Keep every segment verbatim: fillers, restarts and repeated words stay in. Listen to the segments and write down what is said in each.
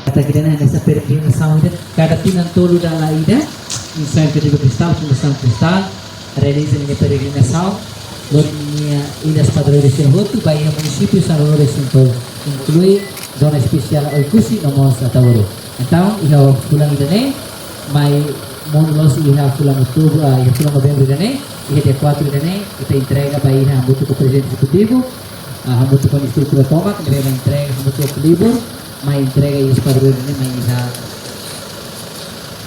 Katak ida-ne'e hanesan peregrinasaun ida, kada tinan tolu dala ida, Institutu Kristal, Fundasaun Kristal, realiza ninia peregrinasaun, lori ninia ilhas padroeiru sira hotu, ba iha munisípiu sanulu-resin-tolu, inklui zona espesiál Oekusi, no mós Ataúru. Entaun, iha fulan ida-ne'e, mai monu loos iha fulan Outubru, ah, iha fulan Novembru ida-ne'e, iha dia kuatru ida-ne'e, ita entrega ba iha hamutuk ho prezidente ezekutivu, ah, hamutuk ho estrutura tomak, entrega, entrega hamutuk ho klibur, mai entrega ilhas padroeiru ne'e, mai iha.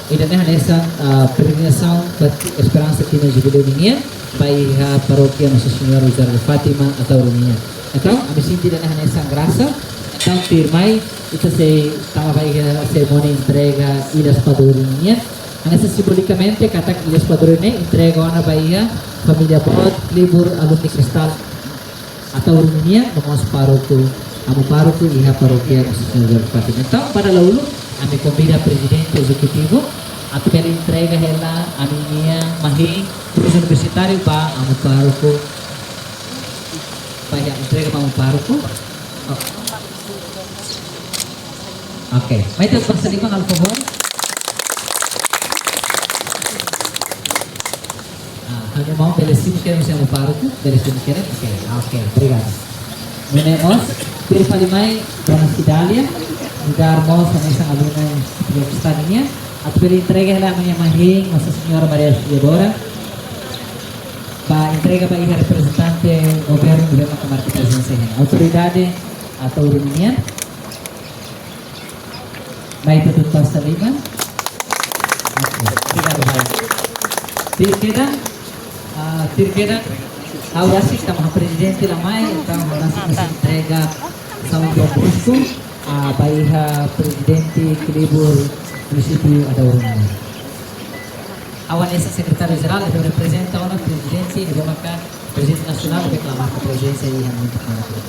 Ida-ne'e hanesan, ah, peregrinasaun ba esperansa tinan jubileu ninian, ba iha parókia Nossa Senhora Rosário de Fátima, Ataúru nian. Entaun, ami sente ida-ne'e hanesan grasa, entaun tuirmai, ita sei tama ba iha serimónia entrega ilhas padroeiru nian. Hanesan simbolikamente, katak ilhas padroeiru ne'e entrega ona ba iha família boot, klibur, alumni Kristal Ataúru nian, no mós pároku, amu pároku iha parókia Nossa Senhora de Fátima. Entaun, ba dala uluk, ami konvida prezidente ezekutivu atu bele entrega hela ami-nia mahin Cruz Universitáriu ba amu pároku. Ba iha, entrega ba amu pároku. Oh. Oke, mai ita basa liman, por favor. Ah, ha'u-nia maun bele simu kedas husi amu pároku, bele simu kedas. Oke, oke, obrigadu. Nune'e mós, tuir fali mai, Dona Cidália, nu'udar mós hanesan aluna Institutu Kristau nian, atu bele entrega hela ami-nia mahin, Nossa Senhora Maria Auxiliadora, ba entrega ba iha reprezentante governu ne'ebé maka marka prezensa iha ne'e. Autoridade Ataúru nian. Mai ita tuir basa liman. Oke, obrigadu barak. Tuir kedas, ah, tuir kedas, ha'u rasik tanba prezidente la mai, entaun ha'u rasik mós entrega São João Bosco, ah, ba iha prezidente klibur munisípiu Ataúru nian. Ha'u hanesan sekretáriu jerál, ha'u reprezenta ona prezidente, ne'ebé maka prezidente nasionál, ne'ebé maka marka prezensa iha momentu agora.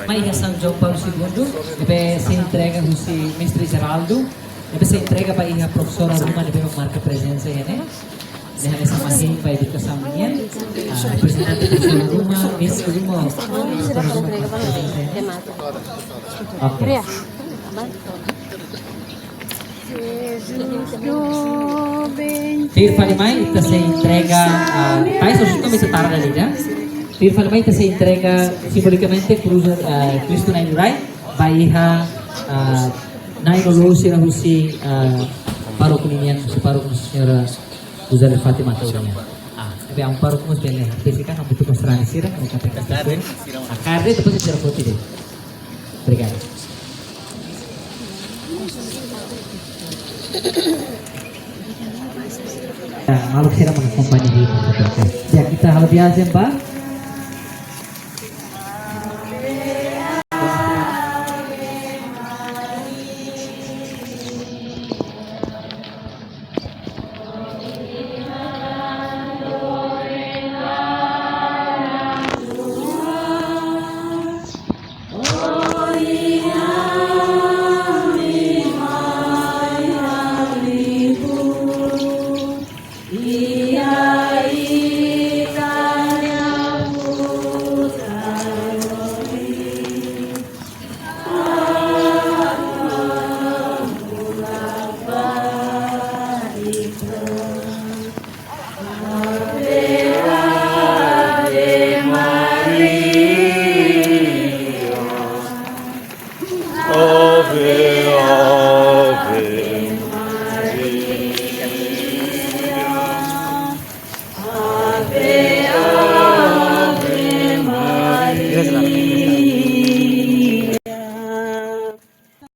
Mai iha São João Paulo segundo, ne'ebé sei entrega husi Mestre Geraldo, ne'ebé sei entrega ba iha profesora ruma ne'ebé marka prezensa iha ne'e. Ne'e hanesan mahin ba edukasaun nian, ah, reprezentante profesora ruma, mestre ruma, profesora ruma marka prezensa iha ne'e. Oke. Tuir fali mai, ita sei entrega, ah, tais osu kami setara dali, ya. Tuir fali mai, ita sei entrega simbolikamente Cruz, ah, Kristu Na'i Liurai, ba iha, ah, Na'i no Lolo sira husi, ah, pároku nian, husi pároku Nossa Senhora Rosário de Fátima Ataúru nian. Ah, ne'ebé amu pároku mós bele, bele kan, amu tu konstrani sira, amu kata kata sira. Ah, kaer de'it, depois sira foti de'it. Obrigadu. Ya, maluk sira mengakompaña di. Ya, ita halo viajen ba